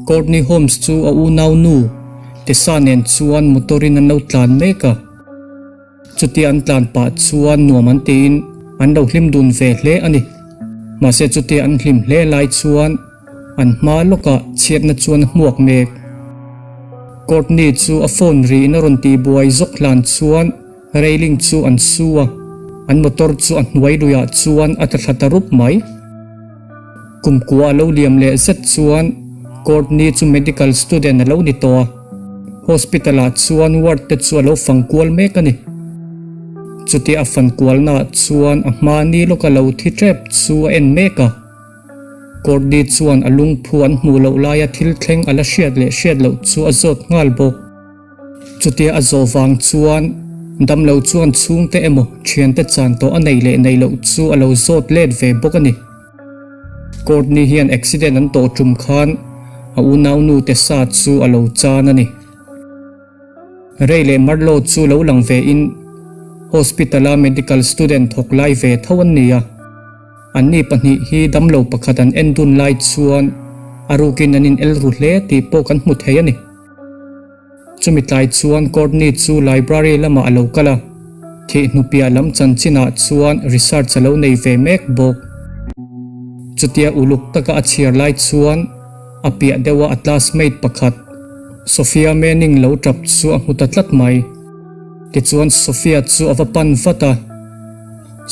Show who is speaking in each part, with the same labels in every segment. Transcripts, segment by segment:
Speaker 1: Courtney Holmes chu a unau nu Tessa nen chuan motor in an lo tlan mek a. Chutia an tlan pah chuan nuam an tiin an lo hlim dun ve hle a ni. Mahse chutia an hlim hle lai chuan an hma lawkah chhiatna chuan a hmuak mek. Courtney chu a phone riin a rawn tihbuai zawk hlan chuan Railing chu an su a, an motor chu a hnuai luiah chuan a tla thla ta rup mai. Kum kua a lo liam leh zet chuan Courtney chu medical student a lo ni tawh a, hospital ah chuan ward te chu a lo fang kual mek a ni. Chutia a fan kualnaah chuan a hma ni lawka lo thi tep chu a en mek a. Courtney chuan a lungphu an hmuh loh laia thil thleng a la hriat leh hriat loh chu a zawt nghal bawk. Chutia a zawh vang chuan damlo chuan chhungte emaw thiante chan tawh a nei leh nei loh chu a lo zawt let ve bawk a ni. Courtney hian accident an tawh tum khan a unaunu Tessa chu a lo chan a ni. Ray leh Marlo chu lo lang ve in hospital a medical student thawk lai ve tho an ni a. Anni pahnih hi damlo pakhat an en dun lai chuan a rukin an in el ru hle tih pawh kan hmu thei a ni. Chumi tlai chuan Courtney chu library lamah a lo kal a, thih hnupiah lam chanchinah chuan research a lo nei ve mek bawk. Chutia uluk taka a chhiar lai chuan a piah deuha a classmate pakhat Sophia Manning lo tap chu a hmu ta tlat mai. Tichuan Sophia chu a va pan vat a.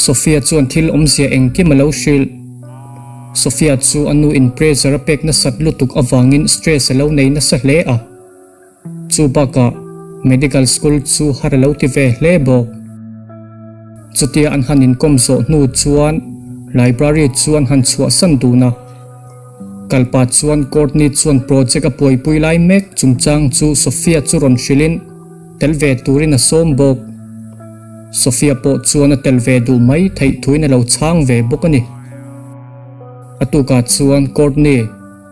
Speaker 1: Sophia chuan thil awmzia engkim a lo hrilh. Sophia chu a nu in pressure a pek nasat lutuk avangin stress a lo nei nasa hle a. Chu bakah medical school chu har a lo ti ve hle bawk. Chutia an han inkawm zawh hnu chuan library chu an han chhuahsan dun a. Kalpa chuan Courtney chuan project a buaipui lai mek chungchang chu Sophia chu rawn hrilhin tel ve turin a sawm bawk. Sophia pawh chuan a tel ve duh mai theih thuin a lo chhang ve bawk a ni. A tukah chuan Courtney,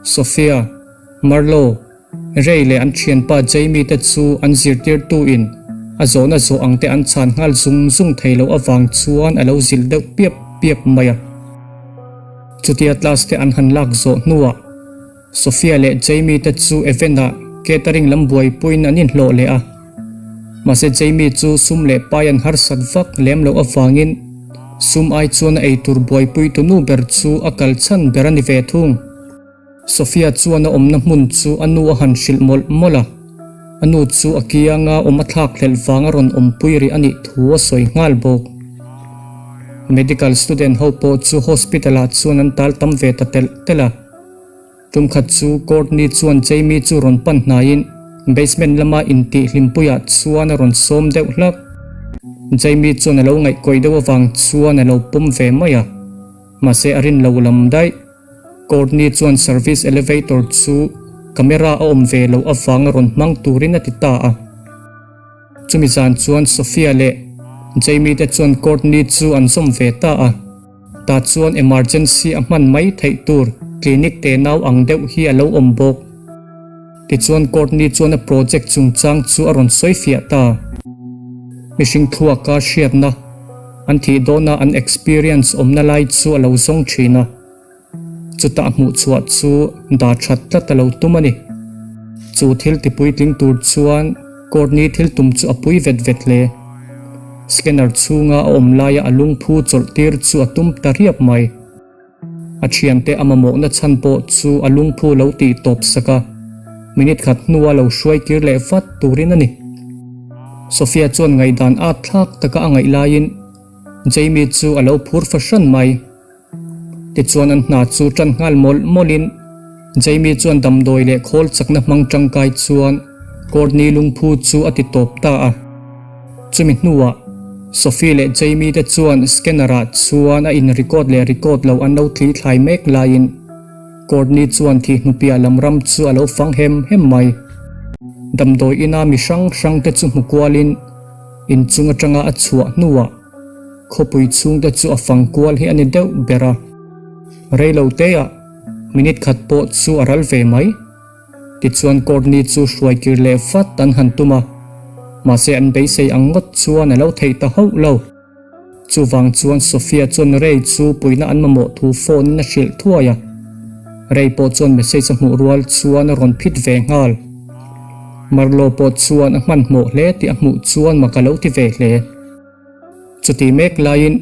Speaker 1: Sophia, Marlo, Ray leh an thianpa Jamie te chu an zirtirtu in a zawhna zawh ang te an chhan nghal zung zung thei loh avang chuan a lo zilh deuh piap piap mai a. Chutia class te an han lak zawh hnuah Sophia leh Jamie te chu event ah catering lam buaipuiin an inhlawh leh a. Mahse Jamie chu sum leh pai an harsat vak lem loh avangin sum ai chuan a eitur buaipui tu nu ber chu a kal chhan ber a ni ve thung. Sophia chuan a awmna hmun chu a nu a han hrilh mawlh mawlh a, a nu chu a kianga awm a thlak hlelh vanga rawn awmpui rih a nih thu a sawi nghal bawk. Medical student ho pawh chu hospital ah chuan an tal tam ve ta telh telh a. Tumkhat chu Courtney chuan Jamie chu rawn pan hnaiin basement lama intih hlimpuiah chuan a rawn sawm deuh hlak. Jamie chuan a lo ngaihkawih deuh avang chuan a lo pawm ve mai a, mahse a rin lo lam daih. Courtney chuan service elevator chu camera a awm ve loh avanga rawn hmang turin a ti ta a. Chumi zan chuan Sophia leh Jamie te chuan Courtney chu an zawm ve ta a. Tah chuan emergency a hman mai theih tur clinic te nau ang deuh hi a lo awm bawk. Tichuan Courtney chuan a project chungchang chu a rawn sawi fiah ta. Mihring thluaka hriatna an thih dawna an experience awmna lai chu a lo zawng thin a. Chutah a hmuh chhuah chu dah that tlat a lo tum a ni. Chu thil tipuitling tur chuan Courtney thil tum chu a pui vet vet hle. Scanner chhunga a awm laia a lungphu chawlh tir chu a tum ta riap mai. A thiante a mamawhna chhan pawh chu a lungphu lo tih tawp sak a, minute khat hnua lo hruai kir leh vat turin a ni. Sophia chuan ngaihdan at thlak taka a ngaih laiin Jamie chu a lo phur fahran mai. Tichuan an hna chu tan nghal mawlh mawlhin Jamie chuan damdawi leh khawl chakna hmang tangkai chuan Courtney lungphu chu a ti tawp ta a. Chumi hnuah Sophie leh Jamie te chuan scanner ah chuan a in record leh record lo an lo thli thlai mek laiin Courtney chuan thih hnupiah lam ram chu a lo fang hem hem mai. Damdawi ina mi hrang hrang te chu hmu kualin inchung atanga a chhuah hnuah Khawpui chhungte chu a fang kual hi a ni deuh ber a, reilo teah minute khat pawh chu a ral ve mai. Tichuan Courtney chu hruai kir leh vat an han tum a, mahse an beisei ang ngawt chuan a lo theih ta hauh lo. Chuvang chuan Sophia chuan Ray chu puihna an mamawh thu phone in a hrilh thuai a. Ray pawh chuan message a hmuh rual chuan a rawn phit ve nghal. Marlo pawh chuan a hmanhmawh hle tih a hmuh chuan mak a lo ti ve hle. Chuti mek laiin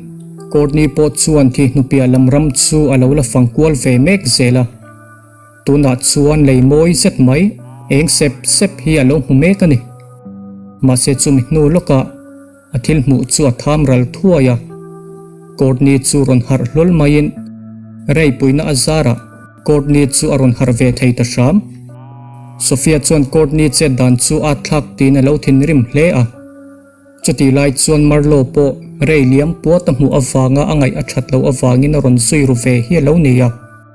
Speaker 1: Courtney pawh chuan thi hnupiah lam ram chu a lo la fang kual ve mek zel a. Tunah chuan lei mawi zet mai eng sep sep hi a lo hmu mek a ni. Mahse chumi hnu lawkah a thil hmuh chu a tham ral thuai a. Courtney chu rawn harh hlawl maiin rei puihna a zarah Courtney chu a rawn harh ve thei ta hram. Sophia chuan Courtney chet dan chu a thlak tiin a lo thinrim hle a. Chutih lai chuan Marlo pawh rei liam puat a hmuh avanga a ngaih a that loh avangin a rawn zui ru ve hi a lo ni a,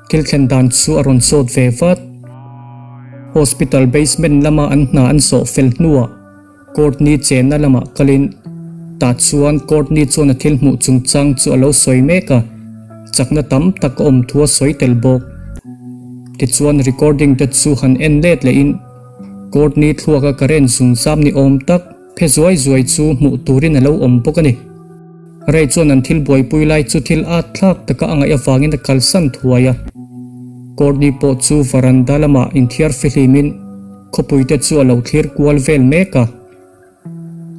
Speaker 1: thil thlen dan chu a rawn zawt ve vat. Hospital basement lama an hna an zawh fel hnuah Courtney chenna lamah kalin tah chuan Courtney chuan a thil hmuh chungchang chu a lo sawi mek a, chakna tam tak a awm thu a sawi tel bawk. Tichuan recording te chu han en let lehin Courtney thluaka current zungzam ni awm tak, Phe zuai zuai chu hmuh turin a lo awm bawk a ni. Ray chuan an thil buaipui lai chu thil at thlak taka a ngaih avangin a kalsan thuai a. Courtney pawh chu varanda lamah inthiar fihlimin khawpuite chu a lo thlir kual vel mek a.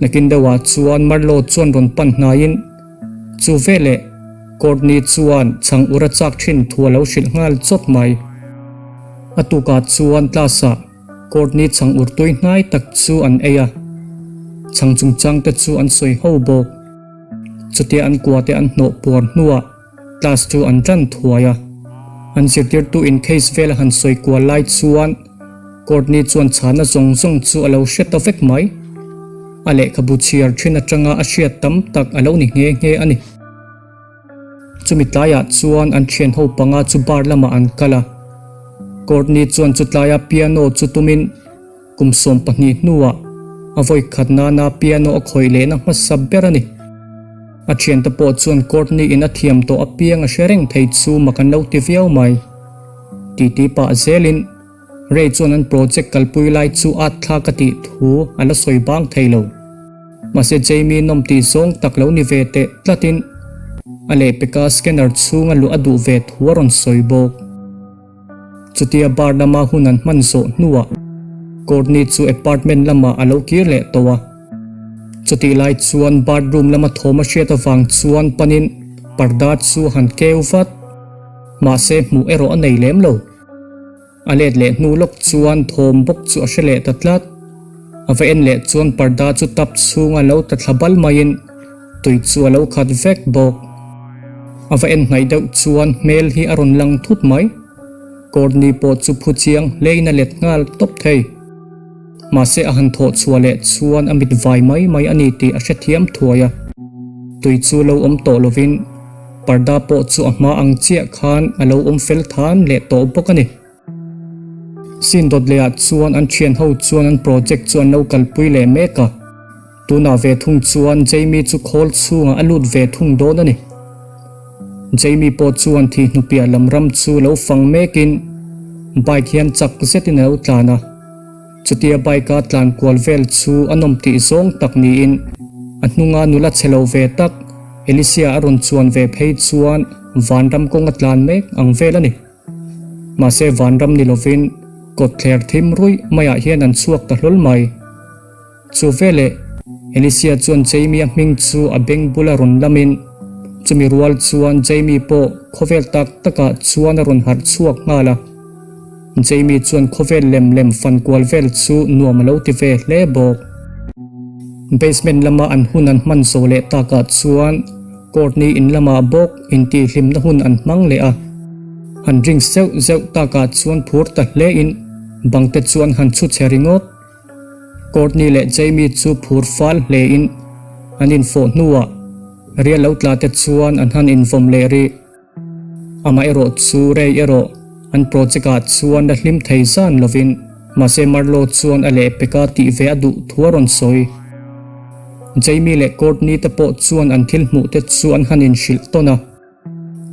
Speaker 1: Nakin deuhah chuan Marlo chuan rawn pan hnaiin chu veleh Courtney chuan chhang ur a chak thin thu a lo hrilh nghal chawt mai. A tukah chuan class-ah Courtney chhang ur tui hnai tak chu an ei a, chhang chungchang te chu an sawi ho bawk. Chutia an kua te an hnawh puar hnuah class chu an tan thuai a. An zirtirtu in case vel a han sawi kual lai chuan Courtney chuan chhana zawng zawng chu a lo hre ta vek mai. A lehkhabu chhiar thin atanga a hriat tam tak a lo ni nghe nghe a ni. Chumi tlaiah chuan an thian ho panga chu bar lamah an kal a. Courtney chuan chutlaia piano chu tumin kum 12 hnuah a vawi khat nana piano a khawih lehna hmasa ber a ni. A thiante pawh chuan Courtney in a thiam tawh apiang a hre reng thei chu mak an lo ti viau mai. Titi pah zelin Ray chuan an project kalpui lai chu at thlak a tih thu a la sawi bang thei lo. Mahse Jamie nawm tih zawng tak lo ni ve teh tlatin a lehpeka scanner chhunga luh a duh ve thu a rawn sawi bawk. Chutia bar lama hun an hman zawh hnuah Courtney chu apartment lamah a lo kir leh tawh a. Chutih lai chuan bathroom lama thawm a hriat avang chuan panin parda chu a han keu vat. Mahse hmuh erawh a nei lem lo. A let leh hnu lawk chuan thawm bawk chu a hre leh ta tlat. A va en leh chuan parda chu tap chhunga lo ta thla bal maiin tui chu a lo khat vek bawk. A va en hnaih deuh chuan hmel hi a rawn lang thut mai. Courtney pawh chu phu chiang hlein a let nghal tawp thei. Mahse a han thawh chhuah leh chuan a mit vai mai mai a ni tih a hrethiam thuai a. Tui chu lo awm tawh lovin Parda pawh chu a hma ang chiah khan a lo awm fel than leh tawh bawk a ni. Sin dawt lehah chuan an thian ho chuan an project chu an lo kalpui leh mek a. Tunah ve thung chuan Jamie chu khawl chhungah a lut ve thung dawn a ni. Jamie pawh chuan thih hnupiah lam ram chu lo fang mekin bike hian chak zetin a lo tlan a. Chutia bike a tlan kual vel chu a nawm tih zawng tak niin a hnunga nula chhe lo ve tak Alicia a rawn chuan ve phei chuan vanram kawng a tlan mek ang vel a ni. Mahse vanram ni lovin kawtthler thim ruih maiah hian an chhuak ta hlawl mai. Chu veleh Alicia chuan Jamie a hming chu a beng bula rawn lamin chumi rual chuan Jamie pawh khawvel tak takah chuan a rawn harh chhuak nghal a. Jamie chuan khawvel lem lem fan kual vel chu nuam a lo ti ve hle bawk. Basement lama an hun an hman zawh leh takah chuan Courtney in lamah bawk intihhlimna hun an hmang leh a. Han drink zeuh zeuh takah chuan phur ta hlein bangte chu an han chhu chhe ringawt. Courtney leh Jamie chu phur fal hlein an infawh hnuah rial lo tla te chuan an han invawm leh rih. Amaherawh chu rei erawh an project ah chuan la hlim thei zan lovin mahse Marlo chuan a lehpek a tih ve a duh thu a rawn sawi. Jamie leh Courtney te pawh chuan an thil hmuh te chu an han inhrilh tawn a.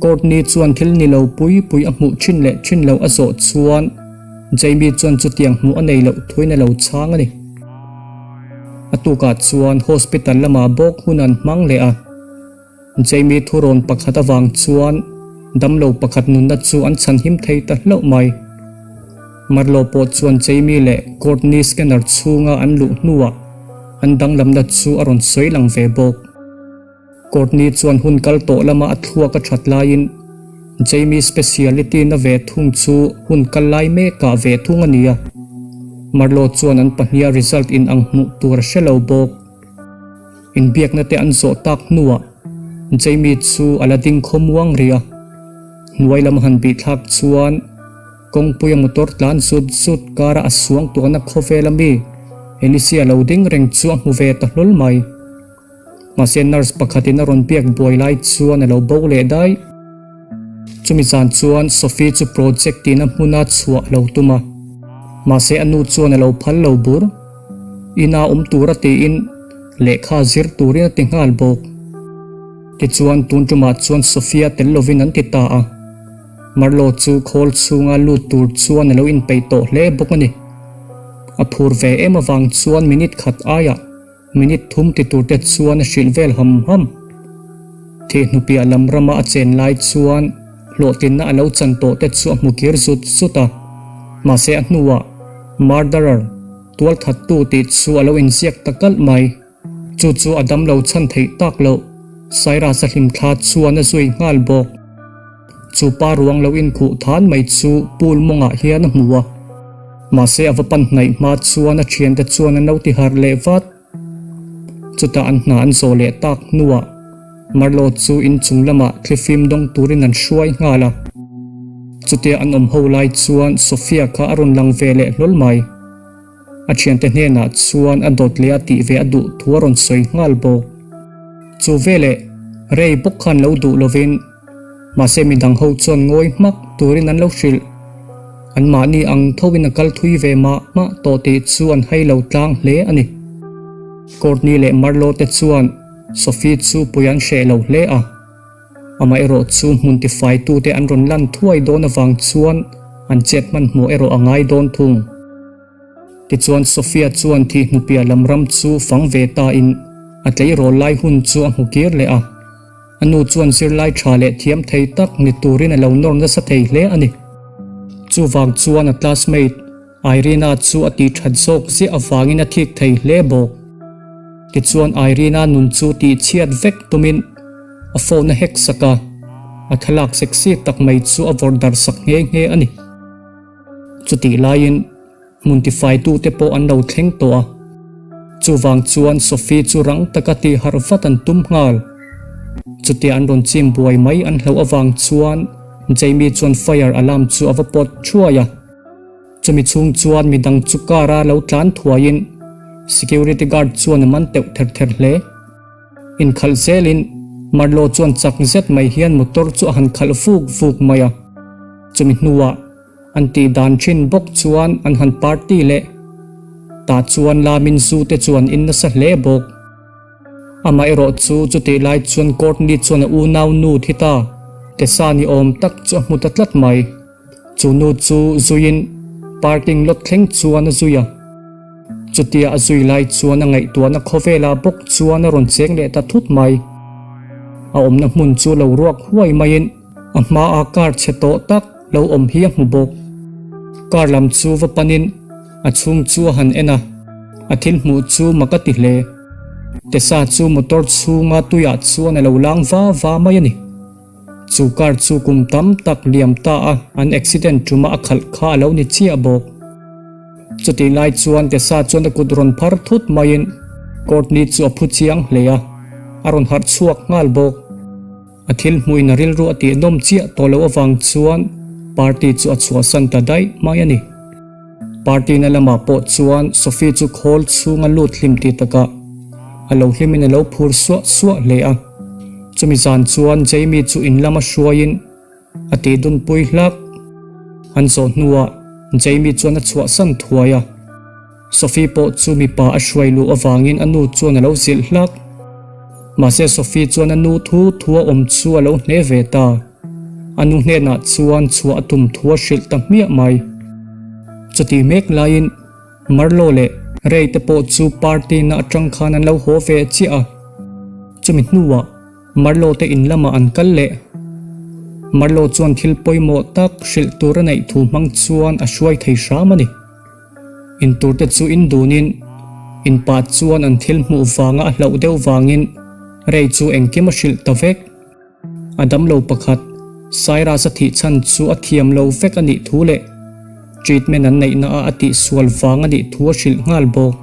Speaker 1: Courtney chuan thil ni lo pui pui a hmuh thin leh thin lo a zawh chuan Jamie chuan chutiang hmuh a nei loh thuin a lo chhang a ni. A tukah chuan hospital lamah bawk hun an hmang leh a. Jamie thurawn pakhat avang chuan Damlo pakhat nunna chu an chhanhim thei ta hlauh mai. Marlo pawh chuan Jamie leh Courtney scanner chhunga an luh hnuah an danglamna chu a rawn sawi lang ve bawk. Courtney chuan hun kal tawh lama a thluak a that laiin Jamie speciality na ve thung chu hun kal lai mekah ve thung a ni a. Marlo chuan an pahniha result in ang hmuh tur a hre lo bawk. Inbiakna te an zawh tak hnuah Jamie chu a la ding khawmuang rih a. Hnuai lam a han bih thlak chuan kawngpuia motor tlan zut zut kara a suang tuahna khawvel ami Alicia lo ding reng chu a hmu ve ta hlawl mai. Mahse nurse pakhatin a rawn biak buai lai chuan a lo bo leh daih. Chumi zan chuan Sophie chu project tihna hmuna chhuah a lo tum a, mahse a nu chuan a lo phal lo bur. Ina awm tura tiin lehkha zir turin a ti nghal bawk. Tichuan tun tumah chuan Sophia tel lovin an ti ta a. Marlo chu khawl chhunga lut tur chuan a lo inpeih tawh hle bawk a ni. A phur ve em avang chuan minute khat aiah Minute thum ti tur te chuan a hrilh vel ham ham. Thihhnupiah lam rama a chen lai chuan hlawhtlinna a lo chan tawh te chu a hmu kir zut zut a. Mahse a hnuah murderer, tualthattu tih chu a lo inziak ta kalh mai. Chu chu a damlo chhan theih tak loh. Cyrus a hlimthla chuan a zui nghal bawk. Chu pa ruang lo inkhuh than mai chu pool mawngah hian a hmu a. Mahse a va pan hnaih hma chuan a thiante chuan an lo ti harh leh vat. Chutah an hna an zawh leh tak hnuah Marlo chu inchung lamah thlifim dawng turin an hruai nghal a. Chutia an awm ho lai chuan Sophia kha a rawn lang ve leh hlawl mai. A thiante hnenah chuan a dawt leh a tih ve a duh thu a rawn sawi nghal bawk. Chu veleh Ray bawk khan lo duh lovin mahse midang ho chuan ngawi hmak turin an lo hrilh. Anmahni ang thoin a kal thui ve mah mah tawh tih chu an hai lo tlang hle a ni. Courtney leh Marlo te chuan Sophie chu pui an hreh lo hle a. Amaherawh chu hmun tifaitute an rawn lan thuai dawn avang chuan an chet hmanhmawh erawh a ngai dawn thung. Tichuan Sophia chuan thih hnupiah lam ram chu fang ve tain a tleirawl lai hun chu a hmu kir leh a. A nu chuan zirlai tha leh thiam thei tak ni turin a lo nawr nasa thei hle a ni. Chuvang chuan a classmate Irina chu a tih that zawk ziah avangin a thik thei hle bawk. Tichuan Irina nun chu tih chhiat vek tumin a phone a hack sak a, a thlalak sexy tak mai chu a vawrh darh sak nghe nghe a ni. Chutih laiin hmun tifaitute pawh an lo thleng tawh a, chuvang chuan Sophie chu rang taka tih harh vat an tum nghal. Chutia an rawn chim buai mai an hlauh avang chuan Jamie chuan fire alarm chu a va pawt thuai a. Chumi chhung chuan midang chu car a lo tlan thuaiin security guard chuan a man teuh ther ther hle. Inkhalh zelin Marlo chuan chak zet mai hian motor chu a han khalh vuk vuk mai a. Chumi hnuah an tih dan thin bawk chuan an han party leh. Tah chuan Lamin zu te chu an in nasa hle bawk. Amaherawh chu chutih lai chuan Courtney chuan a unau nu thi ta, Tessa ni awm tak chu a hmu ta tlat mai. Chu nu chu zuiin parking lot thleng chuan a zui a. Chutia a zui lai chuan a ngaihtuahna khawvelah bawk chuan a rawn cheng leh ta thut mai. A awmna hmun chu lo ruak huai maiin a hmaa car chhe tawh tak lo awm hi a hmu bawk. Car lam chu va panin a chhung chu a han en a, a thil hmuh chu mak a ti hle. Tessa chu motor chhunga tuiah chuan a lo lang va va mai a ni. Chu car chu kum tam tak liam ta a, an accident tuma a khalh kha a lo ni chiah bawk. Chutih lai chuan Tessa chuan a kut rawn phar thut maiin Courtney chu a phu chiang hle a, a rawn harh chhuak nghal bawk. A thil hmuhin a rilru a tih nawm chiah tawh loh avang chuan party chu a chhuahsan ta daih mai a ni. Party na lamah pawh chuan Sophie chu khawl chhunga lut hlim tih takah a lo hlimin a lo phur suah suah hle a. Chumi zan chuan Jamie chu in lama hruaiin a tih dunpui hlak. An zawh hnuah Jamie chuan a chhuahsan thuai a. Sophie pawh chu mipa a hruai luh avangin a nu chuan a lo zilh hlak. Mahse Sophie chuan a nu thu thu a awm chu a lo hne ve ta. A nu hnenah chuan chhuah a tum thu a hrilh ta hmiah mai. Chutih mek laiin Marlo leh Ray te pawh chu party na atang khan an lo haw ve chiah a. Chumi hnuah Marlo te in lamah an kal leh. Marlo chuan thil pawimawh tak hrilh tur a neih thu hmang chuan a hruai thei hram a ni. In tur te chu in dunin in pa chuan an thil hmuh vanga a hlauh deuh vangin Ray chu engkim a hrilh ta vek. A damlo pakhat, Cyrus a thih chhan chu a thiam lo vek a nih thu leh treatment an neihna a a tihsual vang a nih thu a hrilh nghal bawk.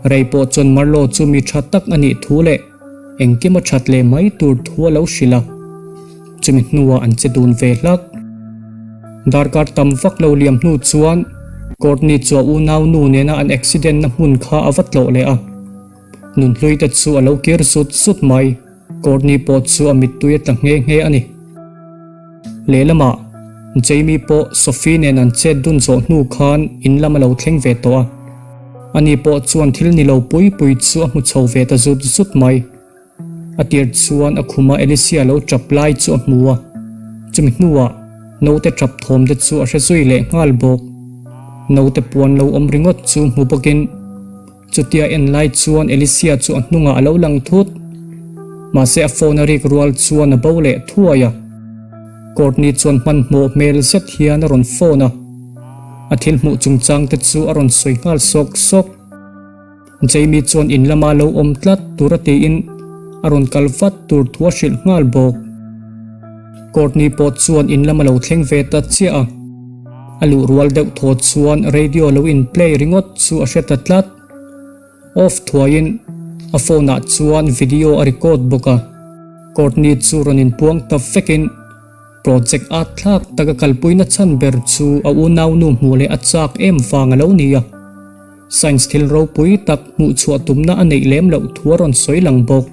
Speaker 1: Ray pawh chuan Marlo chu mi tha tak a nih thu leh engkim a that leh mai tur thu a lo hrilh a, chumi hnuah an che dun ve hlak. Darkar tam vak lo liam hnu chuan Courtney chu a unau nu nena an accident na hmun kha a va tlawh leh a, nunhlui te chu a lo kir zut zut mai. Courtney pawh chu a mittui a tla nghe nghe a ni. Lehlamah, Jamie pawh Sophie nen an chet dun zawh hnu khan in lam a lo thleng ve tawh a. Ani pawh chuan thil ni lo pui pui chu a hmu chho ve ta zut zut mai. A tir chuan a khuma Alicia lo tap lai chu a hmu a, chumi hnuah naute tap thawm te chu a hre zui leh nghal bawk. Naute puan lo awm ringawt chu hmu bawkin, Chutia en lai chuan Alicia chu a hnungah a lo lang thut. Mahse a phone a rik rual chuan a bo leh thuai a. Courtney chuan hmanhmawh hmel zet hian a rawn phone a. A thil hmuh chungchang te chu a rawn sawi nghal sawk sawk. Jamie chuan in lama lo awm tlat tur a tiin a rawn kal vat tur thu a hrilh nghal bawk. Courtney pawh chuan in lam a lo thleng ve ta chiah a. A luh rual deuh thaw chuan radio lo in play ringawt chu a hre ta tlat. Off thuaiin a phone ah chuan video a record bawk a. Courtney chu rawn inpuang ta vekin project at thlak tak a kalpuina chhan ber chu a unaunu hmuh leh a chak em vang a lo ni a. Science thil ropui tak hmuh chhuah tumna a neih lem loh thu a rawn sawi lang bawk.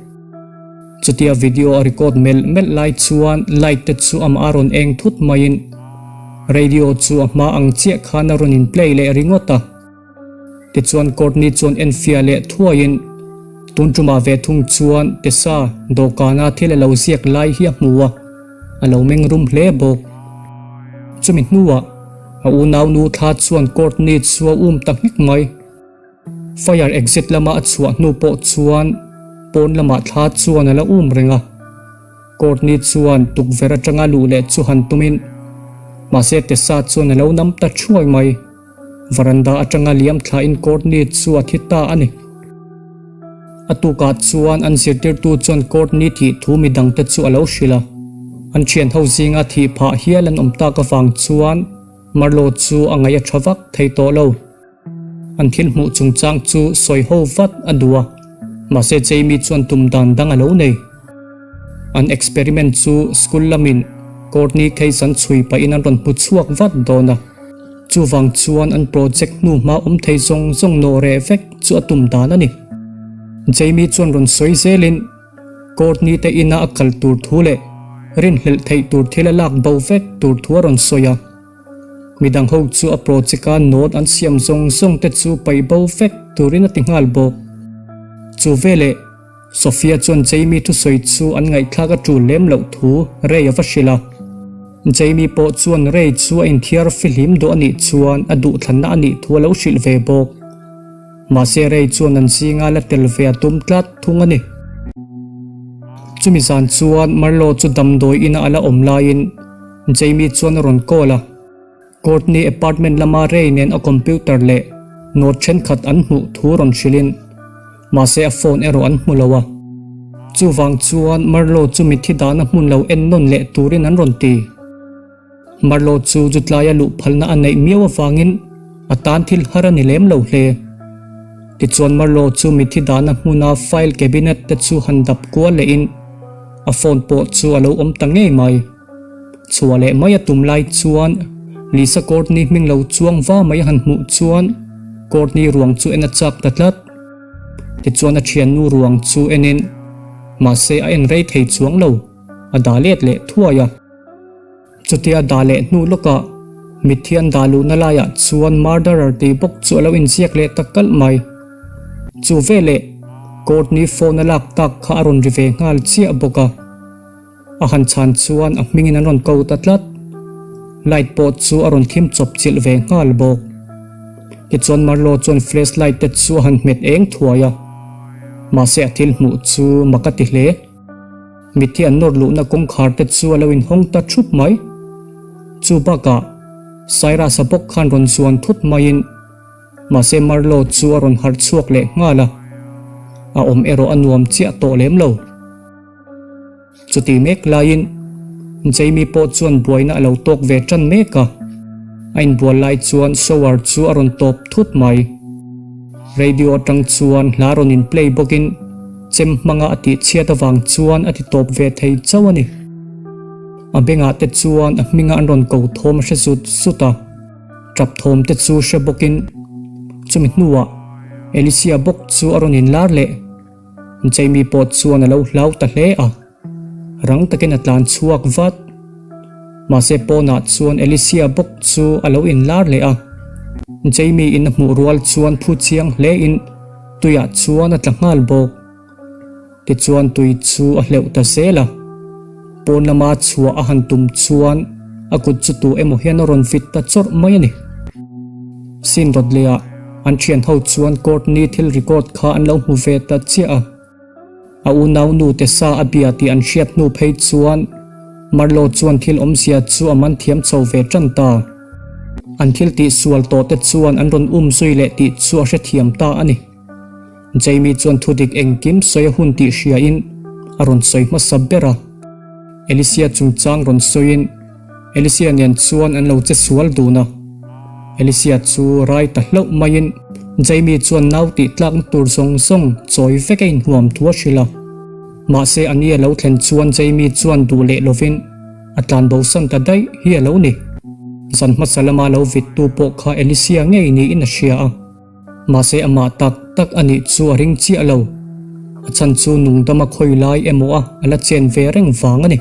Speaker 1: Chutia video a record melh melh lai chuan light te chu amah a rawn eng thut maiin radio chu a hma ang chiah khan a rawn in play leh ringawt a. Tichuan Courtney chuan enfiah leh thuaiin tun tumah ve thung chuan Tessa dawhkana thil a lo ziak lai hi a hmu a, a lo meng rum hle bawk. Chumi hnuah a unaunu thla chuan Courtney chu a um ta nghek mai. Fire exit lama a chhuah hnu pawh chuan pawn lamah thla chuan a la um reng a. Courtney chuan tukverh atanga luh leh chu han tumin mahse Tessa chuan a lo nam ta thuai mai. Veranda atanga liam thlain Courtney chu a thi ta a ni. A tukah chuan an zirtirtu chuan Courtney thih thu midangte chu a lo hrilh a. An thianho zinga thih phah hial an awm tak avang chuan Marlo chu a ngaih a tha vak thei tawh lo. An thil hmuh chungchang chu sawi ho vat a duh a, mahse Jamie chuan tum dan dang a lo nei. An experiment chu school lamin Courtney case an chhui pahin an rawn hmu chhuak vat dawn a, chuvang chuan an project hnu hma awm thei zawng zawng nawh reh vek chu a tum dan a ni. Jamie chuan rawn sawi zelin Courtney te ina a kal tur thu leh rinhlelh theih tur thil a lak bo vek tur thu a rawn sawi a. Midang ho chu a project a note an siam zawng zawng te chu paih bo vek turin a ti nghal bawk. Chu veleh Sophia chuan Jamie thusawi chu an ngaihthlak a tul lem loh thu Ray a va hrilh a. Jamie pawh chuan Ray chu a inthiar fihlim duh a nih chuan a duhthlanna a nih thu a lo hrilh ve bawk. Mahse Ray chuan an zinga la tel ve a tum tlat thung a ni. Chumi zan chuan Marlo chu damdawi ina a la awm laiin Jamie chuan a rawn call a, Courtney apartment lama Ray nen a computer leh note thenkhat an hmuh thu rawn hrilhin, mahse a phone erawh an hmu lo a. Chuvang chuan Marlo chu mitthi dahna hmun lo en nawn leh turin an rawn ti. Marlo chu chutlaia luh phalna a neih miau avangin a tan thil har a ni lem lo hle. Tichuan Marlo chu mitthi dahna hmuna file cabinet te chu han dap kual lehin a phone pawh chu a lo awm ta ngei mai. Chhuah leh mai a tum lai chuan Lisa Courtney hming lo chuang va mai a han hmuh chuan Courtney ruang chu en a chak ta tlat. Tichuan a thiannu ruang chu enin mahse a en rei thei chuang lo, a dah let leh thuai a. Chutia dah leh hnu lawkah mitthi an dah luhna laiah chuan murderer tih bawk chu a lo inziak leh ta kalh mai. Chu veleh Courtney phone a lak tak kha a rawn ri ve nghal chiah bawk a. A han chhan chuan a hmingin an rawn ko ta tlat. Light pawh chu a rawn thim chawp chilh ve nghal bawk. Tichuan Marlo chuan flash light te chu a han hmet eng thuai a. Mahse a thil hmuh chu mak a ti hle. Mitthi an nawr luhna kawngkhar te chu a lo inhawng ta thup mai. Chu bakah Cyrus-a bawk khan rawn zuan thut maiin mahse Marlo chu a rawn harh chhuak leh nghal a, a awm erawh a nuam chiah tawh lem lo. Chutih mek laiin Jamie pawh chuan buaina a lo tawk ve tan mek a, a inbual lai chuan shower chu a rawn tawp thut mai. Radio atang chuan hla rawn in play bawkin chem hmanga a tih chhiat avang chuan a ti tawp ve thei chauh a ni. A bengah te chuan a hminga an rawn ko thawm a hre zut zut a, tap thawm te chu hre bawkin chumi hnuah Alicia bawk chu a rawn inlar leh. Jamie pawh chuan a lo hlau ta hle a, rang takin a tlan chhuak vat. Mahse pawnah chuan Alicia bawk chu a lo inlar leh a, Jamie in a hmuh rual chuan phu chiang hle in tuiah chuan a tla nghal bawk. Tichuan tui chu a hleuh ta zel a, pawn lama chhuah a han tum chuan a kut chu tu emaw hian a rawn vit ta chawrh mai a ni. Sin rawt leh ah an thian ho chuan Courtney thil record kha an lo hmu ve ta chiah a. A unau nu te sa a bia tih an hriat hnu phei chuan Marlo chuan thil awmzia chu a man thiam chho ve tan ta. An thil tih sual tawh te chuan an rawn um zui leh tih chu a hrethiam ta a ni. Jamie chuan thudik engkim sawi a hun tih hriain a rawn sawi hmasa ber a. Alicia chungchang rawn sawiin Alicia nen chuan an lo che sual dun a. Alicia chu rai ta hlauh maiin Jamie chuan nau tih tlakna tur zawng zawng chawi vek a inhuam thu a hrilh a. Mahse a ni a lo thlen chuan Jamie chuan duh leh lovin a tlan bosan ta daih hi a lo ni. Zan hmasa lama lo vittu pawh kha Alicia ngei niin a hria a. Mahse amah tak tak a nih chu a ring chiah lo. A chhan chu nungdama khawi lai emaw a a la chen ve reng vang a ni.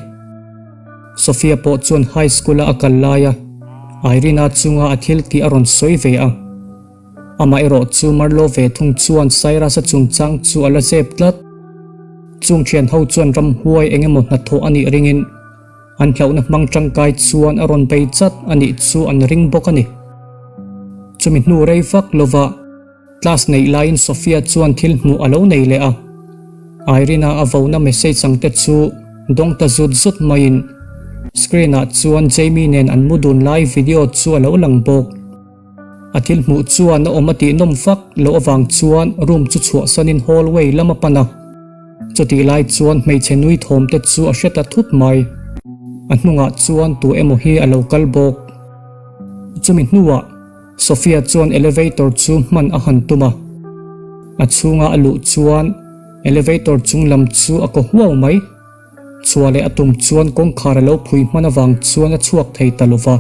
Speaker 1: Sophia pawh chuan high school a a kal lai a, Irene-a chunga a thil tih a rawn sawi ve a. Amah erawh chu Marlo ve thung chuan Cyrus-a chungchang chu a la zep tlat. Chung thian ho chuan ramhuai eng emaw hnathawh a nih ringin An hlauhna hmang tangkai chuan a rawn bei chat a nih chu an ring bawk a ni. Chumi hnu rei vak lova class neih laiin Sophia chuan thil hmuh a lo nei leh a. Irene-a a vona message ang te chu dawng ta zut zut maiin screen ah chuan Jamie nen an mu dun lai video chu a lo lang bawk. A thil hmuh chuan a awm a tih nawm vak loh avang chuan room chu chhuahsanin hallway lam a pan a. Chutih lai chuan hmeichhe nui thawm te chu a hre ta thut mai. A hnungah chuan tu emaw hi a lo kal bawk. Chumi hnuah Sophia chuan elevator chu hman a han tum a. A chhunga a luh chuan elevator chung lam chu a kaw huau mai. Chhuah leh a tum chuan kawngkhar a lo phui hman avang chuan a chhuak thei ta lova.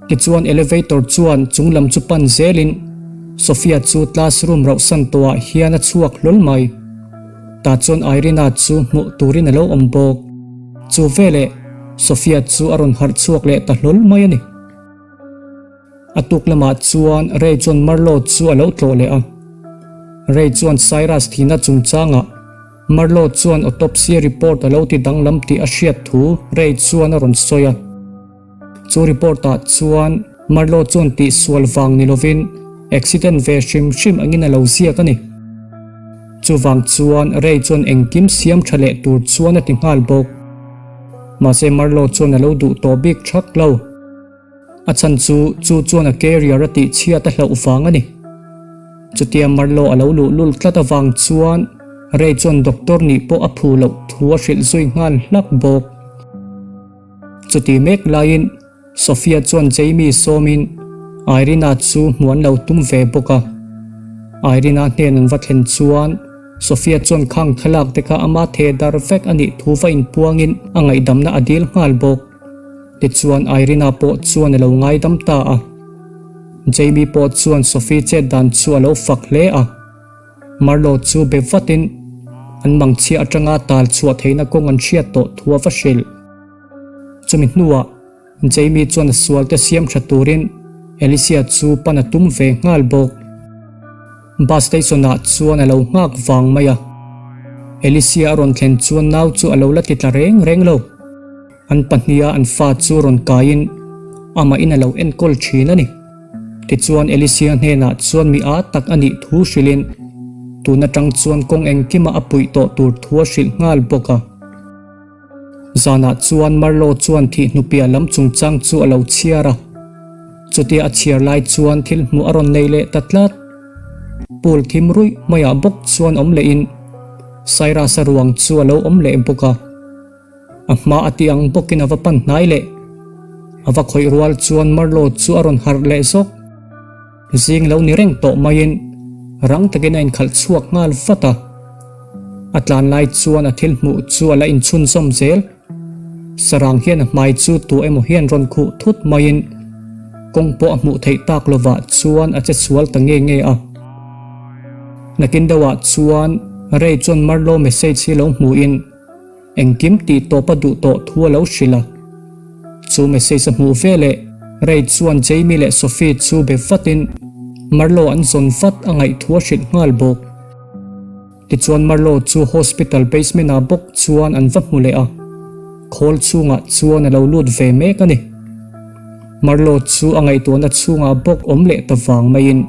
Speaker 1: Tichuan elevator chuan chung lam chu pan zelin Sophia chu classroom rauhsan tawhah hian a chhuak hlawl mai. Tah chuan Irina chu hmuh turin a lo awm bawk. Chu veleh Sophia chu a rawn harh chhuak leh ta hlawl mai a ni. A tuk lamah chuan Ray chuan Marlo chu a lo tlawh leh a. Ray chuan Cyrus thihna chungchangah Marlo chuan autopsy report a lo ti danglam tih a hriat thu Ray chuan a rawn sawi a. Chu report ah chuan Marlo chuan tihsual vang ni lovin accident ve hrim hrim angin a lo ziak a ni. Chuvang chuan Ray chuan engkim siam tha leh tur chuan a ti nghal bawk. Mahse Marlo chuan a lo duh tawh bik thak lo. A chhan chu chu chuan a carrier a tih chhiat a hlauh vang a ni. Chutia Marlo a lo luh lul tlat avang chuan Ray chuan doctor nih pawh a phu loh thu a hrilh zui nghal hlak bawk. Chuti mek laiin Sophia chuan Jamie sawmin Irina chu hmuh an lo tum ve bawk a. Irina hnen an va thlen chuan Sophia chuan khang thlalak te kha ama theh dar vek a nih thu va inpuangin a ngaihdamna a dil nghal bawk. Tichuan Irina pawh chuan a lo ngaidam ta a. Jamie pawh chuan Sophie chet dan chu a lo fak hle a. Marlo chu be vatin an mangchhia atanga tal chhuah theihna kawng an hriat tawh thu a va hrilh. Chumi hnuah Jamie chuan a sualte siam tha turin Alicia chu pan a tum ve nghal bawk. Bus station ah chuan a lo nghak vang mai a. Alicia a rawn thlen chuan nau chu a lo la ti tla reng reng lo. An pahniha an fa chu rawn kaiin amahin a lo enkawl thin a ni. Tichuan Elisia hnenah chuan mi â tak a nih thu hrilhin tun atang chuan kawng engkima a puih tawh tur thu a hrilh nghal bawk a. Zanah chuan Marlo chuan thih hnupiah lam chungchang chu a lo chhiar a. Chutia a chhiar lai chuan thil hmuh a rawn nei leh ta tlat. Pool thim ruih maiah bawk chuan awm lehin Cyrus-a ruang chu a lo awm leh bawk a. A hma a tih ang bawkin a va pan hnai leh. A va khawih rual chuan Marlo chu a rawn harh leh zawk. Zing lo ni reng tawh maiin rang takin a inkhalh chhuak nghal vat a. A tlan lai chuan a thil hmuh chu a la inchhunzawm zel. Sarang hian a hmai chu tu emaw hian rawn khuh thut maiin kawng pawh a hmuh theih tak lovah chuan a che sual ta nge nge a. Nakin deuhah chuan Ray chuan Marlo message hi lo hmuhin engkim tih tawp a duh tawh thu a lo hrilh a. Chu message a hmuh veleh Ray chuan Jamie leh Sophie chu be vatin Marlo an zawn vat a ngaih thu a hrilh nghal bawk. Tichuan Marlo chu hospital basement ah bawk chuan an va hmu leh a, khawl chhungah chuan a lo lut ve mek a ni. Marlo chu a ngaihtuahna chhungah bawk awm leh ta vang maiin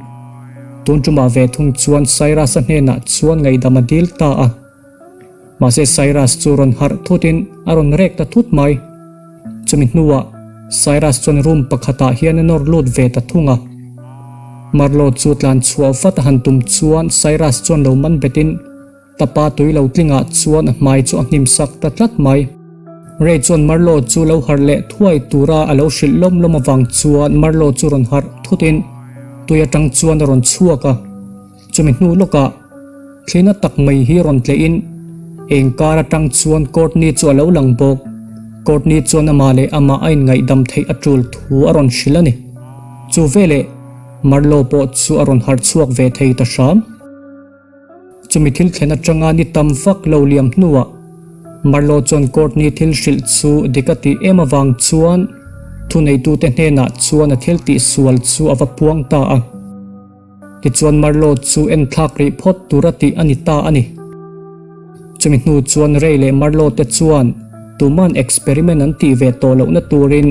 Speaker 1: tun tumah ve thung chuan Cyrus-a hnenah chuan ngaihdam a dil ta a. Mahse Cyrus chu rawn harh thutin a rawn rek ta thut mai. Chumi hnuah Cyrus chuan room pakhatah hian a nawr lut ve ta thung a. Marlo chu tlan chhuah vat a han tum chuan Cyrus chuan lo man betin tapa tui lo tlingah chuan a hmai chu a hnim sak ta tlat mai. Ray chuan Marlo chu lo harh leh thuai tura a lo hrilh lawm lawm avang chuan Marlo chu rawn harh thutin tui atang chuan a rawn chhuak a. Chumi hnu lawkah thlina tak mai hi rawn tlehin eng kar atang chuan Courtney chu a lo lang bawk. Courtney chuan amah leh amah a inngaihdam theih a tul thu a rawn hrilh a ni. Chu veleh Marlo pawh chu a rawn harh chhuak ve thei ta hram. Chumi thil thlen atanga ni tam vak lo liam hnuah Marlo chuan Courtney thil hrilh chu dik a tih em avang chuan thuneitute hnenah chuan a thil tihsual chu a va puang ta a. Tichuan Marlo chu en thlak rih phawt tur a tih a ni ta a ni. Chumi hnu chuan Ray leh Marlo te chuan tuman experiment an tih ve tawh lohna turin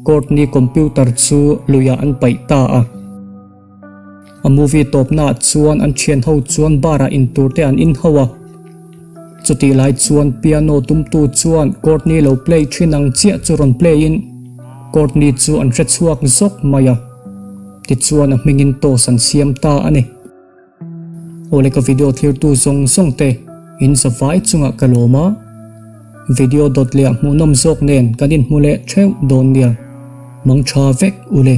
Speaker 1: Courtney computer chu luiah an paih ta a. A movie tawpnaah chuan an thian ho chuan bar ah intur te an in ho a. Chutih lai chuan piano tumtu chuan Courtney lo play thin ang chiah chu rawn play in Courtney chu an hre chhuak zawk mai a. Tichuan a hmingin toss an siam ta a ni. Awle ka video thlirtu zawng zawng te in zavai chungah ka lawm a, video dawt leh ah hmuhnawm zawk nen kan inhmu leh theuh dawn nia, mang tha vek ule.